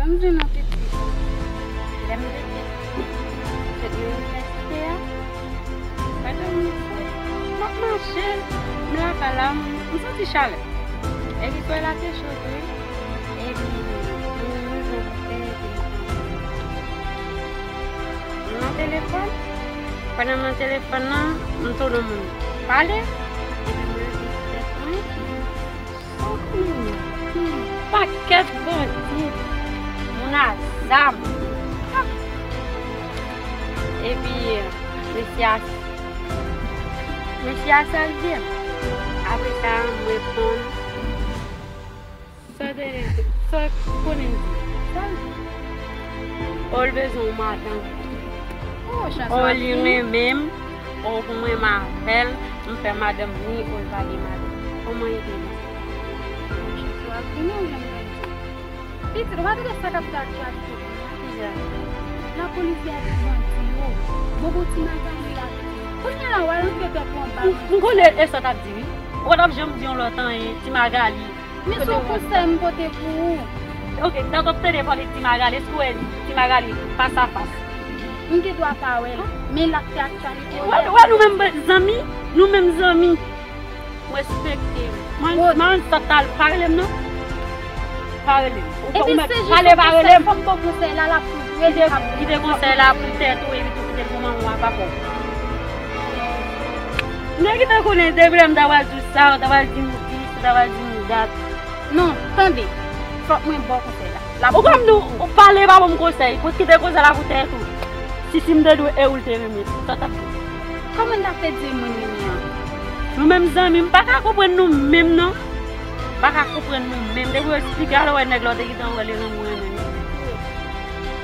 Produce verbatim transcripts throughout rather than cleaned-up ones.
M di non pitit. Lè m rete sot nan inivèsite a, pandan m, m ap mache, m laba la, m, m santi chalè. Epi kwè la te cho tou wi. Epi m, m, m nan telefòn. Pandan m nan telefòn nan, m tande moun pale. Epi m leve tèt mwen. Yon pakèt bandi, moun a zam. Epi, mesye a, mesye a salye m. Apre sa, m reponn. Sa w te, sa w konnen m di? Sa l di? O, l bezwen yon madanm. Oh, chans. O, li renmen m. O, pou mwen, m avè l, m fè madanm ni o, l pa gen madanm. Kòman ede m? Chans w ap vini, ou menm menm. Pitit, w pa tande sa k ap fè aktyalite pou mwen? Kijan? Lapolis dèyè ti bandi yo. Bobo ti Magali la. Kounye a la, w al antre tèt ou anba. M, m konnen e sa w t ap di, wi. Ou pa t ap janm di yon lòt anyen, ti Magali. Men se yon konsèy m pote pou ou. Ok, tankou w ap tande pale de ti Magali, èske w wè ti Magali fas a fas? M gen dwa pa wè l, men l ap fè aktyalite. Wè, wè, nou menm zanmi, nou menm zanmi. M respekte w. Man, man, sa t al pa rele m non. Pa rele m. Ou, ou mèt pale pa rele m. Fò m ba w konsèy la, l ap tou rele m. Kite, kite konsèy la pou tèt ou, epi tou kite l pou manman w a papa w. Nèg ki te konnen depi lè m ta pral di w sa, w ta pral di m dis, w ta pral di m dat. Non, tande. Fòk mwen ba w konsèy la. Ou konn di w pale pa ban m konsèy. Pou kite konsèy la pou tèt ou. Si, si m te dwe e ou l te renmen, sa w t ap di? Kòman l t ap te di moun renmen an? Nou menm zanmi, m pa ka konprann nou menm non. M pa ka konprann nou menm. Depi w eksplike a, lè w wè nèg la, w te gentan wè li renmen w renmen li.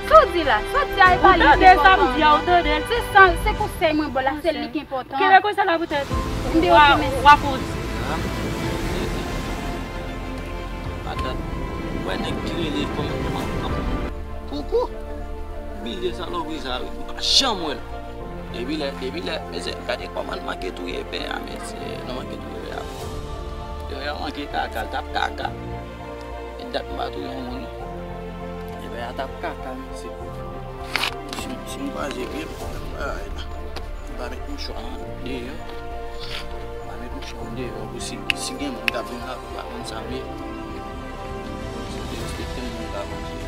Sa w di la? Sa w di a, e pa li ki enpòtan non. Ou tande sa m di a, ou tande l? Se sa, se konsèy mwen ba w la, se li ki enpòtan. Kite konsèy la pou tèt ou. M di w, ok, mèsi. W ap fè yon ti. Matant, wè nèg ki rele kòman, kòman, kòman. Koukou! Milye salopri sa, wi. M pa janm wè l. Depi lè, depi lè, mesye, gade kòman l manke touye pè a, mesye. Nou manke touye pè a. Yo, yo manke kaka, l t ap kaka. E dat m pa touye yon moun. E pè a t ap kaka, mesye. Si, si m kwaze pye m, m ap bay la. M pa met mouchwa an deyò. M pa met mouchwa an deyò pou si, si gen moun k ap vin la pou pa konn sa m ye. Fò w derespekte moun k ap manje.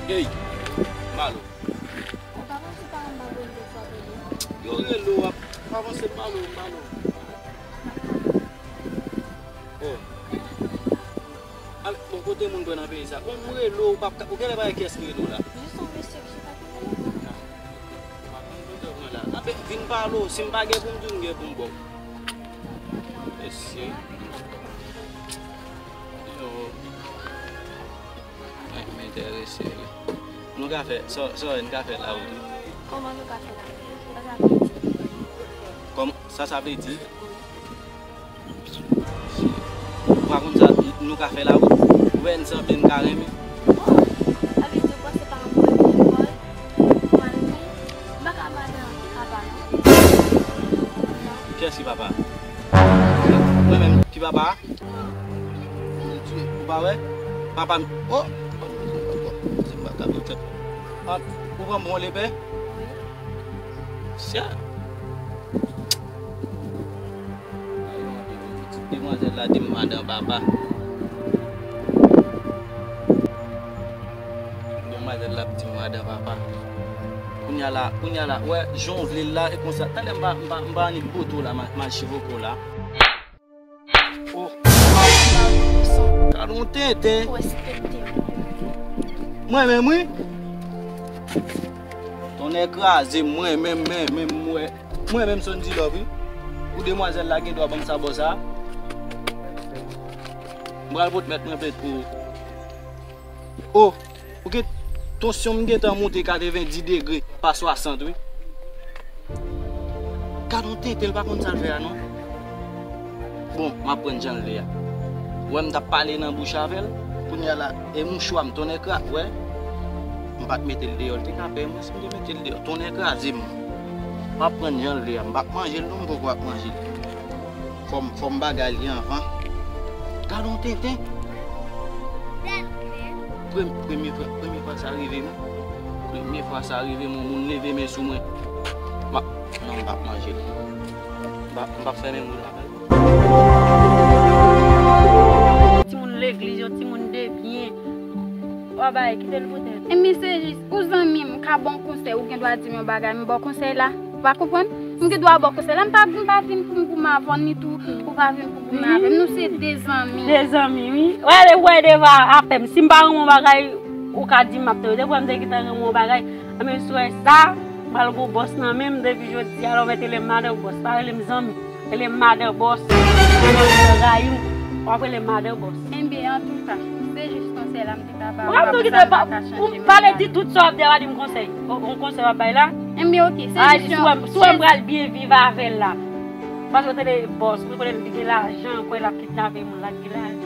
Hey, Malo. Ou pa panse paran m pa vle m te fwa tande? Yo rele w ap avanse, Malo, Malo. Oh. Al, bon, kote moun pran nan peyi sa? Bon, m rele w, ou p ap ka, ou genlè pa wè kiyès ki rele w la? Jis yon mesye ki chita kote la. Ah, m ap vin kote w la. Anben, vin pale w, si m pa gen pou m di w, m gen pou m ba w. Mesye. Yo. Mwen, m enterese, wi. Nou ka fè, sa, sa w wè n ka fè lawout, wi. Kòman nou ka fè lawout? Sa sa vle di? Kòman, sa sa vle di? Ou pa konn sa nou ka fè lawout? Ou wè n sanble n ka renmen? Oh, sa vle di ou panse pa yon pwoblèm lekòl? Ou mal fè? M pa ka pale antre papa, non. Kiyès ki papa? Mwen menm ki papa? Ou pa wè? Papa m, oh! Se m pa ka fè tèt. Ah, ou pran bon lepè? Sya. Demwazèl la di m madan papa. Demwazèl la ap di m madan papa. Kounye a la, kounye a la, wè, jan w vle l la, e konsa. Talè m pa, m pa, m pa annik bote w la, ma, ma chivoke w la. Oh. Gad yon tenten. Ou respekte m. Mwen menm, wi. Tonnè kraze m, mwen menm, mwen menm, mwen. Mwen menm, Sondy Love, wi. Pou demwazèl la gen dwa ban m sa bò sa. M pral pot mèt mwen plent pou ou. Oh, ou gen, tansyon m gentan monte katrevendi degre, pa swasant, wi. Gad yon tenten, l pa konn sa l fè a, non. Bon, m ap pran jan l vle a. Ou wè m t ap pale nan bouch avè l, kounye a la, e mouchwa m, tonnè krak, wè. M pa t mete l deyò, l te ka pè mwen si m te mete l deyò. Tonnè kraze m. M ap pran l jan l vle a, m p ap manje l non, m poko ap manje l. Fò m, fò m bagay li anvan. Gad on tenten. Prem-, premye fwa, premye fwa sa rive m. Premye fwa sa rive m, yon moun leve men sou mwen. M ap, non, m p ap manje l. M p ap, m p ap fèmen moun la. Timoun legliz yo, timoun de byen. W a bay, kite l pou tèt. Ebyen, se jis, ou zanmi m, m ka ba w konsèy, ou gen dwa di m yon bagay, m ba w konsèy la. Ou pa konprann? M gen dwa ba w konsèy la, m pa, m pa vin pou m goumen avè w, ni tou, ou pa vin pou goumen avè m. Nou se de zanmi. De zanmi, wi. Wè, lè w wè devan apèn, si m pa renmen yon bagay, ou ka di m, m ap tande. Depi m te gentan renmen yon bagay, anben, sou sa, m al gwo bòs nan men m depi jodi a, lè w mèt rele m madan bòs, pa rele m zanmi. Rele m madan bòs. Rayi m, w ap rele m madan bòs. Enben, antouka, se jis konsèy la m te ka ba w. Ou pa bezwen kite pa, ou pale di tout sa w ap di a, pa di m konsèy. O, yon konsèy w ap bay la? Enben, oke, se jis yon, si w wè m pral byen viv avè l la. Paske w tande bòs, ou konnen li gen lajan, kwè l ap kidnape moun, l ap gen lajan.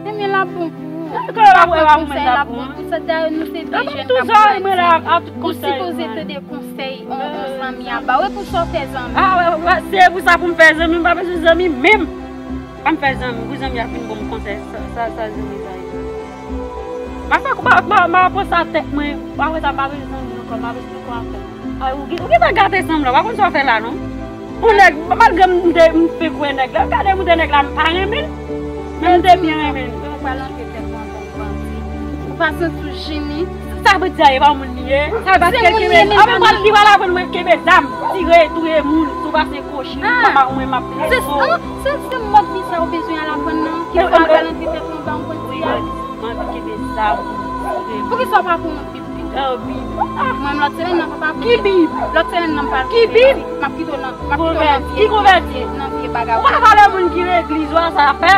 Enben, l ap bon pou ou. L ap bon konsèy, l ap bon pou ou. Sa dayè nou se de jèn k ap grandi. Ou sipoze tande konsèy yon, yon zanmi a ba w. E pou sa w fè zanmi. A, wè, wè, se pou sa pou m fè zanmi, m pa bezwen zanmi menm. Pa m fè zanmi, pou zanmi ap vin ban m konsèy, sa, sa, sa zanmi sa ye. M ap fè, m ap, m ap, m ap pran sa tèt mwen, apre sa m pa bezwen zanmi ankò, m pa bezwen ankò afè. A, ou gen, ou gentan gate sanm la, w pa konn sa w fè la non. Yon nèg, malgre m te, m fenk wè nèg la, m gade m te nèg la, m pa renmen l. Men m te byen renmen l. Ou pral antre tèt ou anba yon bandi. Ou pa santi w jeni? Sa bandi a ye, pa moun li ye. Sa bandi a kenbe, anben pral li pral aprann mwen kenbe zam, tire, touye moun, sou pase kwochi, papa mwen m ap Se, se, se mòd vi sa ou bezwen al aprann nan, ki fè w al antre tèt ou anba yon bandi a. Mwen anvi kenbe zam. Poukisa w pa pran yon Bib pito? Yon Bib. Mwen menm lòt semèn nan papa. Ki Bib? Lòt semèn nan m pral konvèti. M ap kite w nan, m ap kite w nan vye, nan vye bagay. Ou pa pale moun ki legliz ou a, sa fè?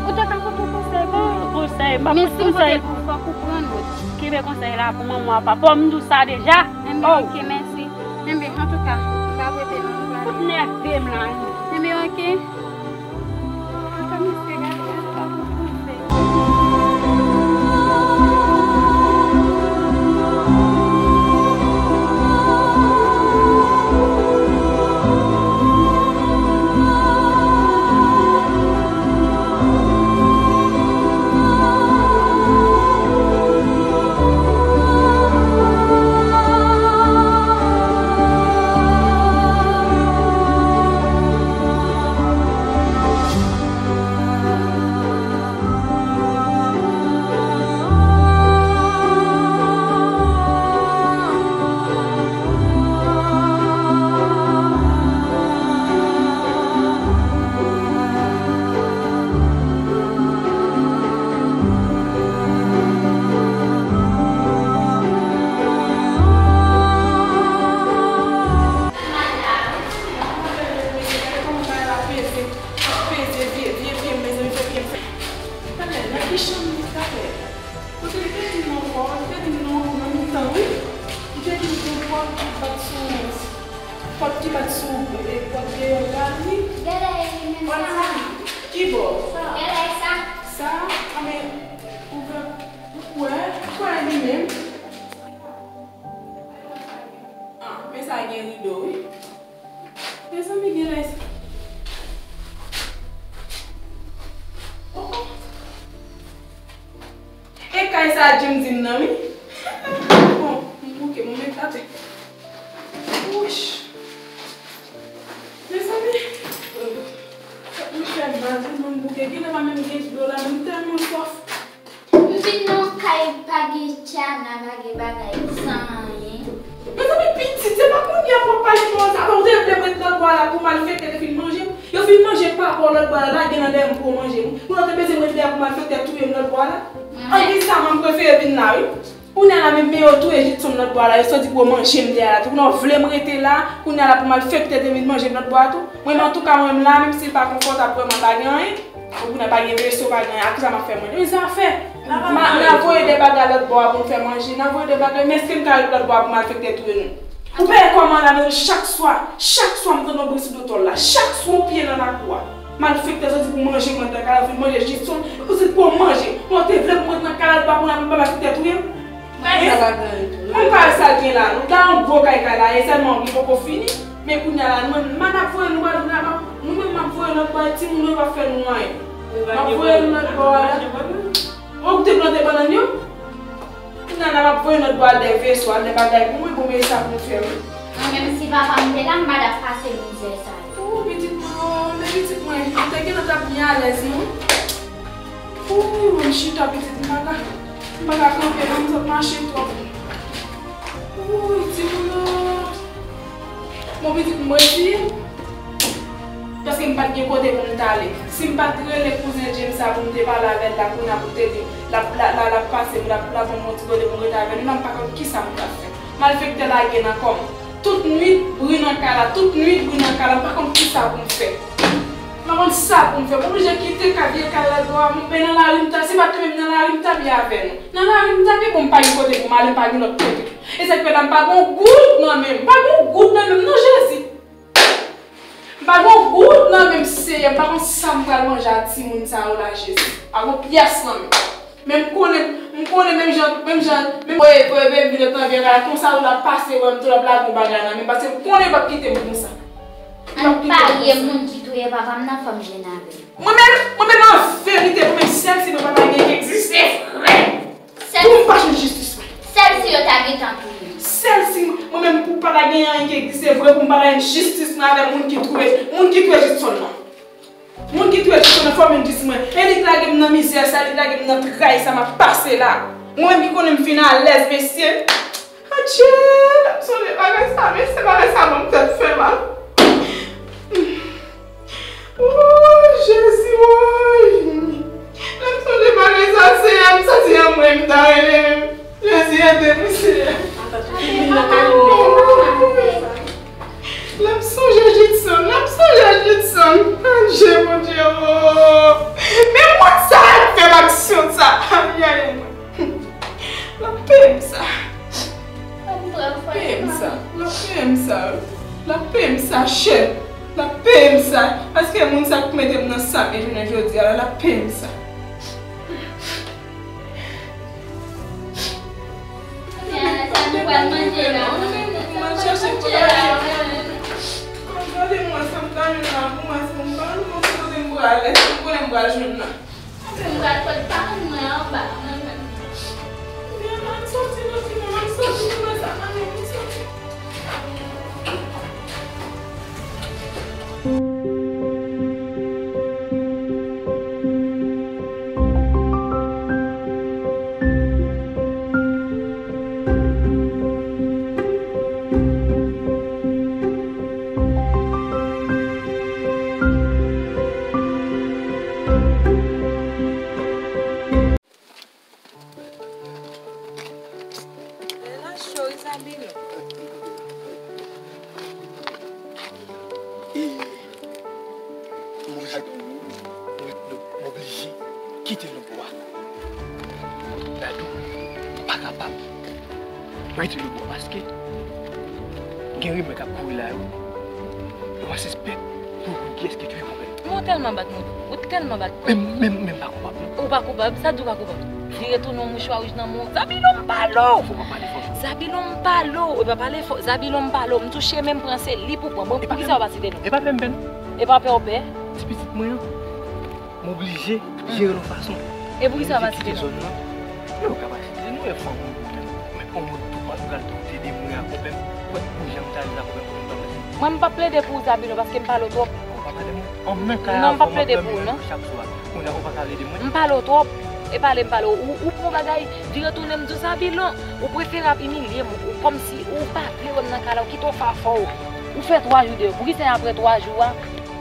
Ou te ka pote konsèy pou mwen. Konsèy, m pa pote konsèy. Men si m pote pou fòk ou pran nòt. Kenbe konsèy la pou manman w, papa w, m di w sa deja. Enben, oke, mèsi. Enben, antouka, m p ap rete non, m prale. Ou t nève m la, wi. Enben, oke. Antouka, mesye, gade sa pou konsèy. Peze vye, vye pye m, mezanmi, fè pye m fè. Talè, nan ki chanm li talè? Kote li te di m ankò? Li te di m nan, nan mitan, wi. Li te di m gen pòt ki bat sou, pòt ki bat sou, e, pòt deyò la, wi. Gade, e menm sa. Ki bò? Gade sa. Sa? Anben, ouvè, kwè, kwè li menm. Ah, men sa gen rido, wi. Mezanmi, genlè se, oh, oh. E kay sa Jim di m nan, wi. Bon, m bouke, bon, men tate. Wouch. Mezanmi, fòk mwen fè mal, wi, mwen bouke. Genlè pa menm gen dlo la, men m tèlman swaf. M vin nan yon kay pa gen tchana, pa gen bagay, san anyen. Mezanmi, pitit, se pa kounye a pou w ap pale konsa. Bon, ou te vle m ret lòt bò a la pou malfektè te fin manje m. Yo fin manje papa w lòt bò a la, lage nan dèyè m pou yo manje m. Kounye a w te bezwen m ret dèyè pou malfektè touye m lòt bò a la. Ann di sa, m prefere vin la, wi. Kounye a la, menm men yo touye Jidson lòt bò a la, yo sòti pou yo manje m dèyè a la tou. Kounye a w vle m rete la, kounye a la pou malfektè te vin manje m lòt bò a tou. Mwen, men antouka, mwen menm la, menm si l pa konfòtab vrèman, pa gen anyen. Ou konnen pa gen veso, pa gen anyen. A kisa m ap fè manje? Men zafè. N a voye de bagay lòt bò a pou n fè manje. N a voye de bagay, men èske m ka ret lòt bò a pou malfektè touye nou? Ou peye kòman la, men chak swa, chak swa m tande yon bri sou do tòl la. Chak swa yon pye nan lakou a. Malfektè soti pou manje mwen nan kay la, vin manje Jidson. Ou soti pou manje. Mwen te vle pou mwen nan kay la, pa pou nan pa malfektè touye m. Kay sa pa gen anyen tou, non? Mwen pa wè sa l gen la, non. Gade yon gwo kay kay la, e sèlman li poko fini. Men kounye a la, nou menm, m ap voye nou al la, nou menm m ap voye lòt bò, timoun yo pa fè nou anyen. M ap voye nou lòt bò a la. Ou te plante bannann yo? Kounye a la, m ap voye lòt bò al dèyè veso, al dèyè bagay pou mwen, pou mwen sa pou m fè, wi. Mwen menm, si papa m te la, m pa t ap pase mizè sa yo. Ou, pitit mwen, o, men pitit mwen, m te gentan t ap byen alèz, non. Ou, mwen chita, pitit, m pa ka, m pa ka kanpe, non, m sot mache twòp. Ou, timoun, o. Bon, pitit, m resi. Paske m pa t gen kote pou m t ale. Si m pa t rele kouzen James sa pou m te pale avè l la, kounye a pou te di, l ap, l ap, l ap pase, l ap, l ap ban m yon ti kote pou m rete avè l la, m pa konn kisa m t ap fè. Malfektè lage nan kò m. Tout nwit, bri nan kay la, tout nwit, bri nan kay la, m pa konn kisa pou m fè. M pa konn sa pou m fè. M oblije kite kay, vye kay la, dwa, m, men nan lari m ta, si pa t menm nan lari m ta byen avè nou. Nan lari m ta byen, bon, m pa gen kote pou m ale, m pa gen lòt kote. E sa k fè la, m pa gen yon goud nan men m. M pa gen yon goud nan men m, non, Jezi. M pa gen yon goud nan men m, Seyè. M pa konn sa m pral manje a timoun sa yo la, Jezi. Pa gen yon pyès nan men m. Men m konnen, m konnen menm jan, menm jan, menm voye, voye, voye vin nan tanvye la, konsa ou la pase, wè m tou l ap lage yon bagay nan men m, paske m konnen l p ap kite m konsa. L p ap kite m konsa. Ann parye moun ki touye papa m nan, fò m jwenn avè l. Mwen menm, mwen menm an verite, mwen menm sèl si mwen papa gen ki egziste vre. Pou m pa jwenn jistis mwen. Sèl si yo ta gentan touye m. Sèl si mwen menm pou pa ta gen anyen ki egziste vre, pou m pa ta jwenn jistis mwen avè moun ki touye, moun ki touye Jidson nan. Moun ki touye Jidson nan, fò m jwenn jistis mwen. E li k lage m nan mizè sa, li k lage m nan tray sa m ap pase la. Mwen menm ki konnen m fin alèz, mesye. Adje, lè m sonje bagay sa, mesye, bagay sa ban m tèt fè mal. Ooh, Jezi, woy! Lè m sonje bagay sa, Seyè, m santi anmwe m ta rele menm. Jezi, ede m, wi, Seyè. Lè m sonje Jidson, lè m sonje Jidson. Adje, Bondye, oh! Men moun sa a k fè m aksyon sa. Ayayay, mwen. L ap peye m sa. L ap peye m sa. L ap peye m sa. L ap peye m sa, chè. L ap peye m sa. Paske moun sa k mete m nan sa m ye jounen jodi a la, l ap peye m sa. Sa nou pral manje la? Manje chèche pou la. Gade mwen, sa m ta jwenn la pou mwen, si m pa jwenn, kote m prale, si m konnen m pral jwenn la. Apre m pral pot pa mwen anba, mwen menm. Ebyen, ann soti, non, timoun, ann soti, nou wè sa, ann soti. Lè la cho wi, Zabilo. E, mwen, mwen, mwen oblije kite lòt bò a. Dadou, m pa kapab rete lòt bò a paske gen rimè k ap kouri la yo. Yo pa sispèk pou kiyès ki touye konpè. Men w tèlman bat mwen, ou tèlman bat mwen. Men, men, men m pa koupab, non. Ou pa koupab? Sa di w pa koupab? Vire tounen yon mouchwa wouj nan men w. Zabilo, m pale w! Fò w pa pale fò. Zabilo, m pale w! E pa pale fò. Zabilo, m pale w! M touche men m pran se li pou pran. Bon, poukisa w pa site non? E pa pè m pè, non. E pa pè w pè? Ti pitit mwen an, m oblije jere l yon fason. E poukisa w pa site non? Yo ka pa site non, e fanm ou pwoblèm. Men yon moun tou pa pral tou te de mwen a pwoblèm. Wè, pou jan m ta di la pwoblèm pou m pa pase. Mwen, m p ap plede pou ou, Zabilo, paske m pale w twòp. Ou pa pale mwen. An men ka. Non, m p ap plede pou ou, non. Chak swa. Kounye a, ou pa ka ede mwen. M pale w twòp. E pale m pale w. Ou, ou pran bagay, vire tounen m di w, Zabilo, ou prefere ap imilye m. Ou kòmsi ou pa vle wè m nan kay la, ou kite w fafò w. Ou fè twa jou deyò. Poukisa apre twa jou a,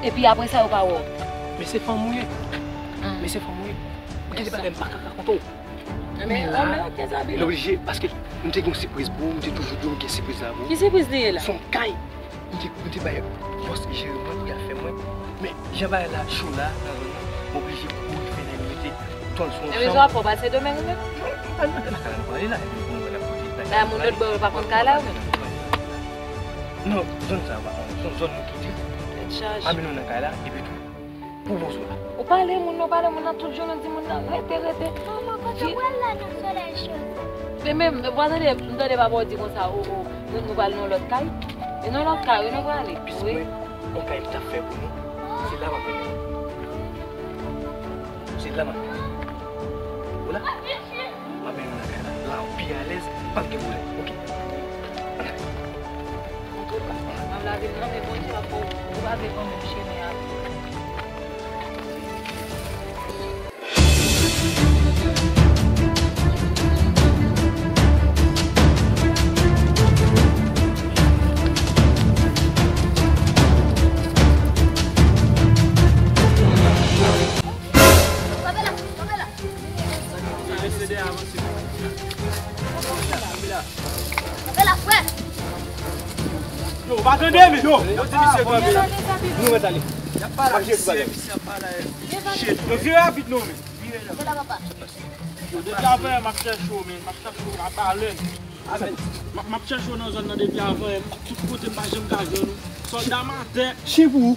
epi apre sa yo pa wè w? Men se fanm ou ye. Men se fanm ou ye. Ou gen de bagay m pa ka rakonte w. Men la, l oblije, paske m te gen yon sipriz pou ou, m te toujou di w m gen sipriz la pou ou. Ki sipriz li ye la? Se yon kay, m te, m te bay bòs jere mwen pou y al fè mwen. Men, jan bagay la cho la, nan zòn nan, m oblije kouri fè nèg mete tòl sou yon chanm. Ebyen, sa w ap fè, w pral Sendomeng ou menm? Non, m pral nan kay la, nou pral ale la, epi pou mwen, n ap kote. Bay moun lòt bò yo pa konn kay la, ou menm? Non, zòn sa yo pa konnen, se yon zòn nou kite. Tèt chaje. Anmen nou nan kay la, epi tou. Pou bon sou la. Ou pale moun nan, pale moun nan tout jounen, di moun nan rete, rete. Manman, kote w pral la nan solèy cho sa? Men, men, men, w pa tande, m tande papa w di konsa, o, o, nou, nou pral nan lòt kay. E nan lòt kay, wi, nou prale. Wi. Pis mwen, yon kay m t ap fè pou nou, se la m ap mennen nou. Se la m ap mennen nou. Ou la? M ap mennen nou nan kay la. La, ou pi alèz, p ap gen pwoblèm. Oke. Antouka, m ap lave m nan men Bondye, m ap fè w, ou pa vle pran menm chemen avè m. Kanpe la, kanpe la. Mesye, dèyè avanse. Kanpe la, frè. Yo, ou pa tande, men. Yo, yo di misye kanpe. Nou mèt ale. Y ap pale ak misye, misye ap pale. Shit, yo vire rapid non, men. Vire la. Kanpe la, papa. Yo, depi avan yè, m ap chèche w, men. M ap chèche w, m ap pale. M ap, m ap chèche w nan zòn nan depi avan yè. Tout kote m pa janm ka jwenn ou. Sòlda m atè. Chen pou ou.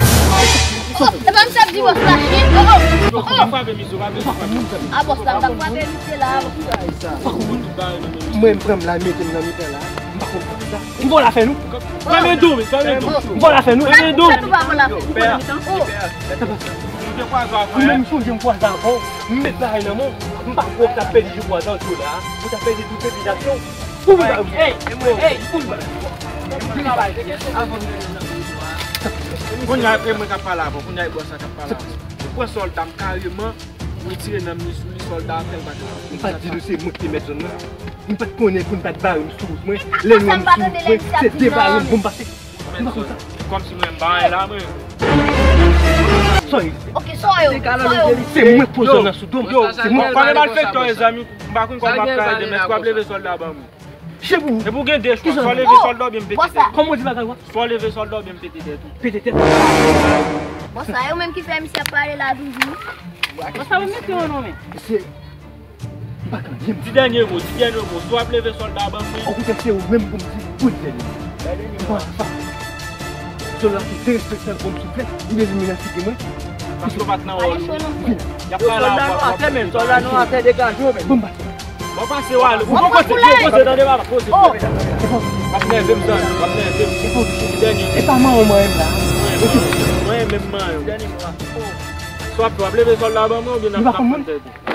Oh, e pa misye ap di bòs la chen. Oh, oh. Yo, pa frape misye, pa frape misye. Ah, bòs la, m t ap frape misye la, bòs la. Mwen, m pran m la, mete m nan mitan la. M pa konn sa. M ba w lafè nou. Fèmen do, men, fèmen do. M ba w lafè nou. Fèmen do. Sa nou pa ba w lafè. Pè a. Oh. Ou menm sonje m kwaze avè w. M met bagay nan men w. M pa kwè w t ap pèdi jou kwaze an tou la. Ou t ap pèdi tout repitasyon. Pou m ba w. Ey, ey, pou m ba w. Kounye a, e mwen k ap pale avè w. Kounye a, e bòs la k ap pale avè w. Ou pran sòlda m kareman, ou retire nan mi sou li, sòlda a fè l pa ka. M pa t di nou se mwen ki te mèt zòn nan. M pa t konnen pou n pa t bare m sou wout mwen. Lè nou wè m sou wout mwen, se debare m pou m pase. M pa konn sa. Kòmsi mwen m pa anyen la, mwen. Sorry. Ok, sorry. Sorry. Se mwen k poze nan sou do m. Yo, se mwen. Pa gen malfektè, mezanmi. M pa konn kòman m ap ka ede, men si w ap leve sòlda ban mwen. Chen pou ou. Epi w gen de chwa, swa w leve sòlda oubyen m pete tèt ou. Kòman w di bagay ou a? Swa w leve sòlda oubyen m pete tèt ou. Pete tèt. Bon, sa yo menm ki fè misye ap pale la toujou. Bon, sa yo mete yo non, men. Mesye, m pa ka anyen. Di dènye mo, di dènye mo. Swa w ap leve sòlda ban mwen. Okontrè, se ou menm pou m di, pou di dènye mo. M pa, pa. Sòlda ki derespektan pou m soufle, li bezwen vin nan figi mwen. Paske w pa t nan wòl ou. Y ap pale avè w, w ap pale. Sòlda nou atè, men, sòlda nou atè, degaje w, men. Bon, m pase. Bon, pase w ale. Bon, poze, poze, tande papa, poze. W ap nève m, zanmi, w ap nève m. Dènye. E pa manman m la. Mwen, mwen, mwen, mwen, mwen. Swa w ap leve sòlda ban mwen oubyen n ap, n ap pran tèt ou.